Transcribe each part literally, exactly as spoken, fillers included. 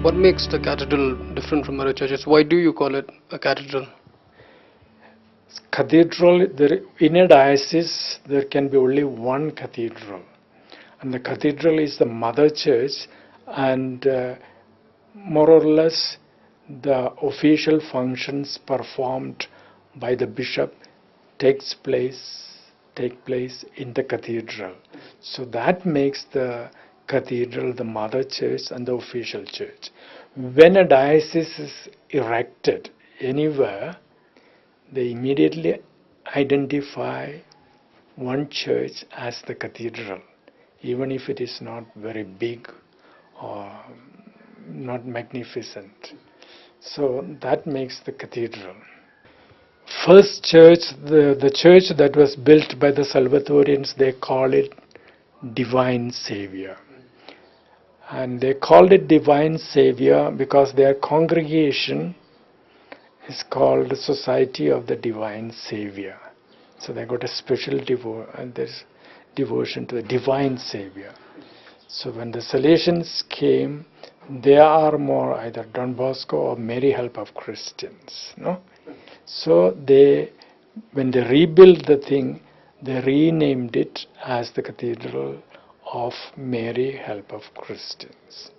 What makes the cathedral different from other churches? Why do you call it a cathedral? Cathedral, there, in a diocese, there can be only one cathedral. And the cathedral is the mother church, and uh, more or less the official functions performed by the bishop takes place take place in the cathedral. So that makes the cathedral the mother church and the official church. When a diocese is erected anywhere, they immediately identify one church as the cathedral, even if it is not very big or not magnificent. So that makes the cathedral. First church, the, the church that was built by the Salvatorians, they call it Divine Savior. And they called it Divine Savior because their congregation is called the Society of the Divine Savior. So they got a special devo- and this devotion to the Divine Savior. So when the Salesians came, they are more either Don Bosco or Mary Help of Christians, no? So they, when they rebuilt the thing, they renamed it as the Cathedral of Mary Help of Christians.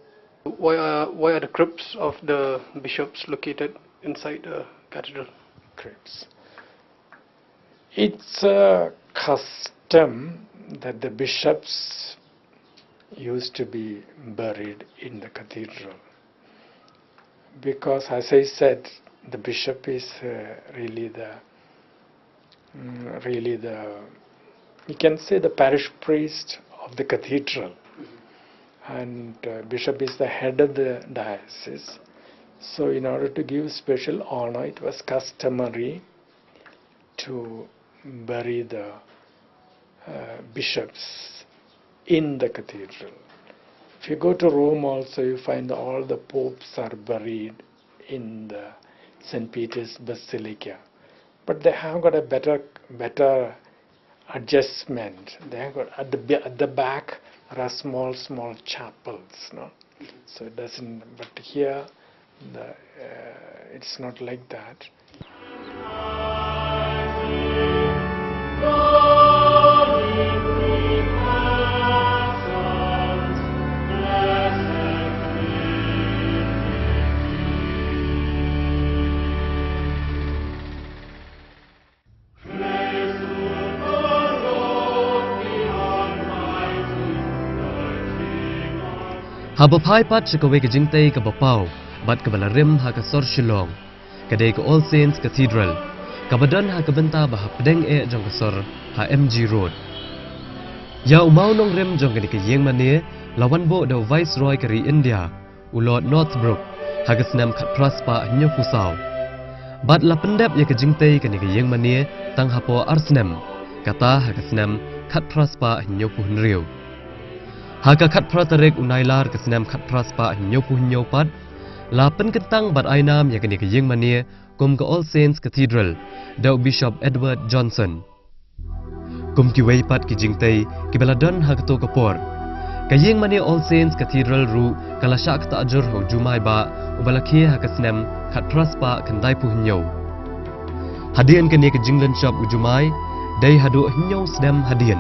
Why are, why are the crypts of the bishops located inside the cathedral? Crypts. It's a custom that the bishops used to be buried in the cathedral because, as I said, the bishop is uh, really the mm, really the, you can say, the parish priest of the cathedral, and uh, bishop is the head of the diocese. So in order to give special honor, it was customary to bury the uh, bishops in the cathedral. If you go to Rome also, you find all the popes are buried in the Saint Peter's Basilica. But they have got a better, better adjustment. They have got at the ba- at the back are small, small chapels, no? So it doesn't. But here, the uh, it's not like that. Haba phai pat sha kawei ka jingtei kaba paw bad kaba la rim ha ka sor Shillong, ka dei ka All Saints Cathedral, kaba don ha ka bynta ba hapdeng eh jong ka sor, ha M G Road. Ïa u mawnongrim jong kane ka ïing mane la wan buh da u Viceroy ka ri India, u Lord Northbrook, ha ka snem khatphra spah hynñiewphew saw. Bad la pyndep ïa ka jingtei kane ka ïing mane tang hapoh ar snem, kata ha ka snem khatphra spah hynñiewphew hynriew. Ha ka khatphra tarik u Nailar ka snem khatphra spah hynñiewphew hynñiew pat, la pynkyntang bad ai nam ïa kane ka ïing mane kum ka All Saints Cathedral da u Bishop Edward Johnson. Kum kiwei pat ki jingtei kiba la don ha kato ka por, ka ïing mane All Saints Cathedral ruh ka la shah ktah jur ha u Jumai Bah uba la khie ha ka snem khatphra spah khyndaiphew hynñiew. Hadien kane ka jinglynshop u Jumai, dei haduh hynñiew snem hadien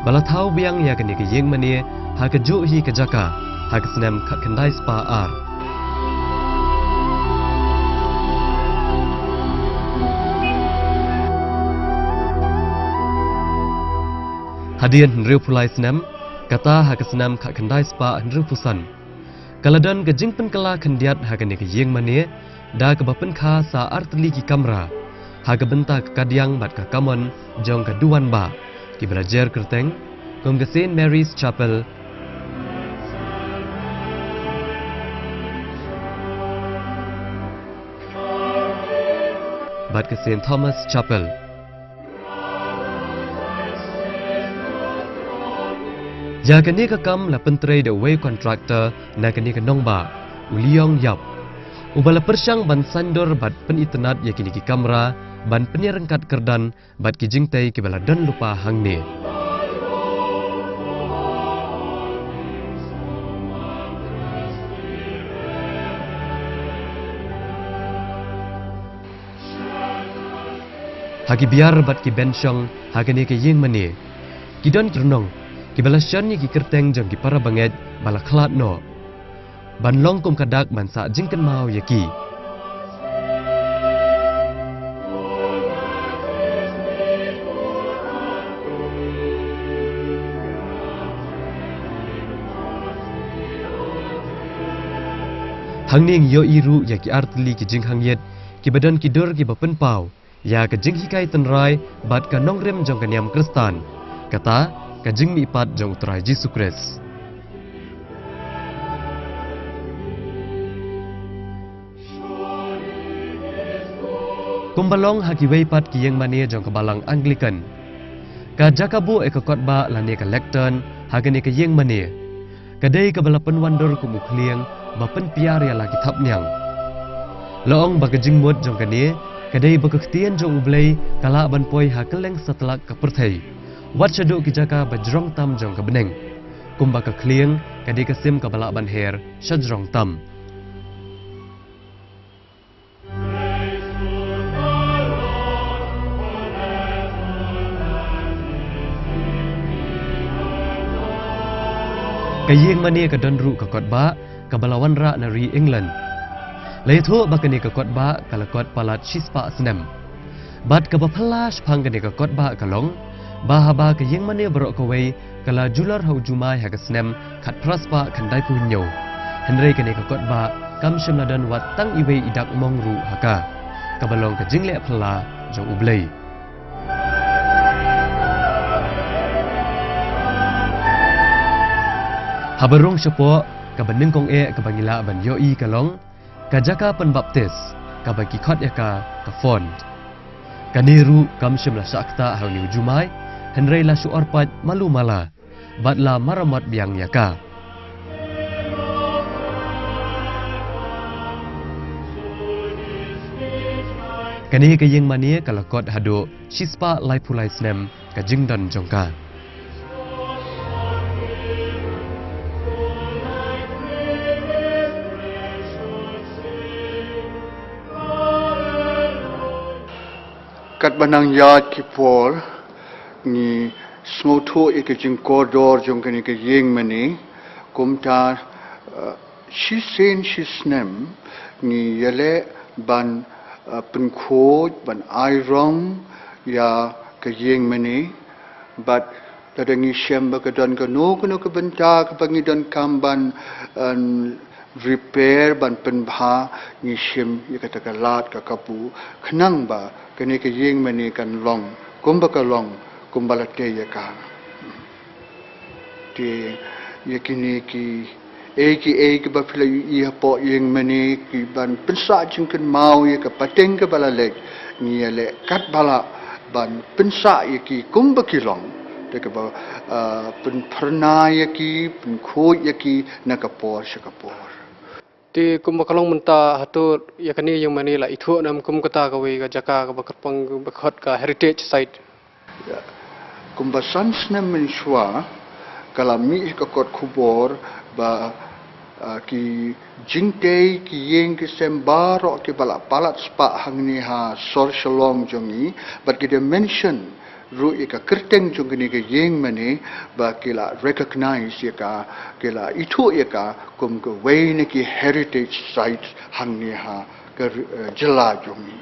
ba la thaw biang ïa kane ka ïing mane ha kajuh hi ka jaka ha ka snem khatkhyndai spah ar. Hadien hynriewphew lai snem, kata ha ka snem khatkhyndai spah hynriewphew san, ka la don ka jingpynkylla khyndiat ha kane ka ïing mane da kaba pynkha sa artylli ki kamra ha ka bynta ka kadiang bad ka kamon jong ka duwan bah, kiba la jer kyrteng kum ka Saint Mary's Chapel bad ka Saint Thomas Chapel. Ïa kane ka kam la pyntrei da uwei u kontraktor na kane ka nongbah, u Liong Yap, uba la pyrshang ban saiñdur bad pynitynnad ïa kine ki kamra ban pynïaryngkat kyrdan bad ki jingtei kiba la don lypa hangne. Ha ki biar bad ki bench shong ha kane ka ïing mane, ki don ki rnong kiba la shon ïa ki kyrteng jong ki para bangeit ba la khlad noh, ban long kum ka dak ban sah jingkynmaw ïa ki. Hangne ngi ïohi ruh ïa ki artylli ki jinghangïit kiba don ki dur kiba pynpaw ïa ka jinghikai tynrai bad ka nongrim jong ka niam Khristan, kata ka jingmihpat jong U Trai Jisu Khrist. Kumba long ha kiwei pat ki ïing mane jong ka Balang Anglican, ka jaka buh ïa ka kotbah lane ka lectern ha kane ka ïing mane ka dei kaba la pynwandur kum u khlieng ba pynpiar ïa la ki thapniang. La ong ba ka jingmut jong kane ka dei ba ka ktien jong U Blei ka lah ban poi ha kylleng satlak ka pyrthei, wat shaduh ki jaka ba jrong tam jong ka bneng, kumba ka khlieng ka dei ka sim kaba lah ban her sha jrong tam. Ka ïing mane ka don ruh ka kotbah kaba la wanrah na ri England. La ïathuh ba kane ka kotbah ka la kot palat shispah snem. Bad kaba phylla shaphang kane ka kotbah ka long ba haba ka ïing mane baroh kawei ka la julor ha u jumai ha ka snem khatphra spah khyndaiphew hynñiew, hynrei kane ka kotbah kam shym la don wat tang iwei i dak mong ruh ha ka, kaba long ka jingleh phylla jong U Blei. Haba rung shapoh, kaba nyngkong eh kaba ngi lah ban ïohi ka long ka jaka pynbaptis, kaba ki khot ïa ka ka font. Kane ruh kam shym la shah ktah ha une u jumai, hynrei la shu orpait malu mala bad la maramot biang ïa ka. Kane ka ïing mane ka la kot haduh shispah laiphew lai snem ka jingdon jong ka. Katba nang ïaid ki por, ngi sngewthuh ïa ka jingkordor jong kane ka ïing mane, kumta, eh, shisien shisnem ngi ïaleh ban, eh, pynkhuid, ban ai rong ïa ka ïing mane, bad lada ngi shem ba ka don kano kano ka bynta kaba ngi donkam ban, eh, repair, ban pynbha, ngi shim ïa kata ka lad ka kabu, khnang ba kane ka ïing mane kan long kumba ka long, kumba la tei ïa ka. Te ïa kine kiei kiei kiba phi la ïohi hapoh ïing mane, ki ban pynsah jingkynmaw ïa ka pateng kaba la leit, ngi ïaleh katba lah ban pynsah ïa ki kumba ki long. Te kaba, ah, pynphyrnai ïa ki, pynkhuid ïa ki na ka por sha ka por. Te kumba ka long mynta, hato ïa kane ïing mane la ithuh ne em kum kata kawei ka jaka kaba kyrpang ba khot ka heritage site? Ïa. Kumba san snem mynshuwa, ka la mih ka kot khubor ba, ah, ki jingtei ki ïing ki sem baroh kiba la palat spah hangne ha sor Shillong jong ngi, bad ki da mention ruh ïa ka kyrteng jong kane ka ïing mane, ba ki la recognize ïa ka, ki la ithuh ïa ka kum kawei na ki heritage sites hangne ha ka, eh, jylla jong ngi.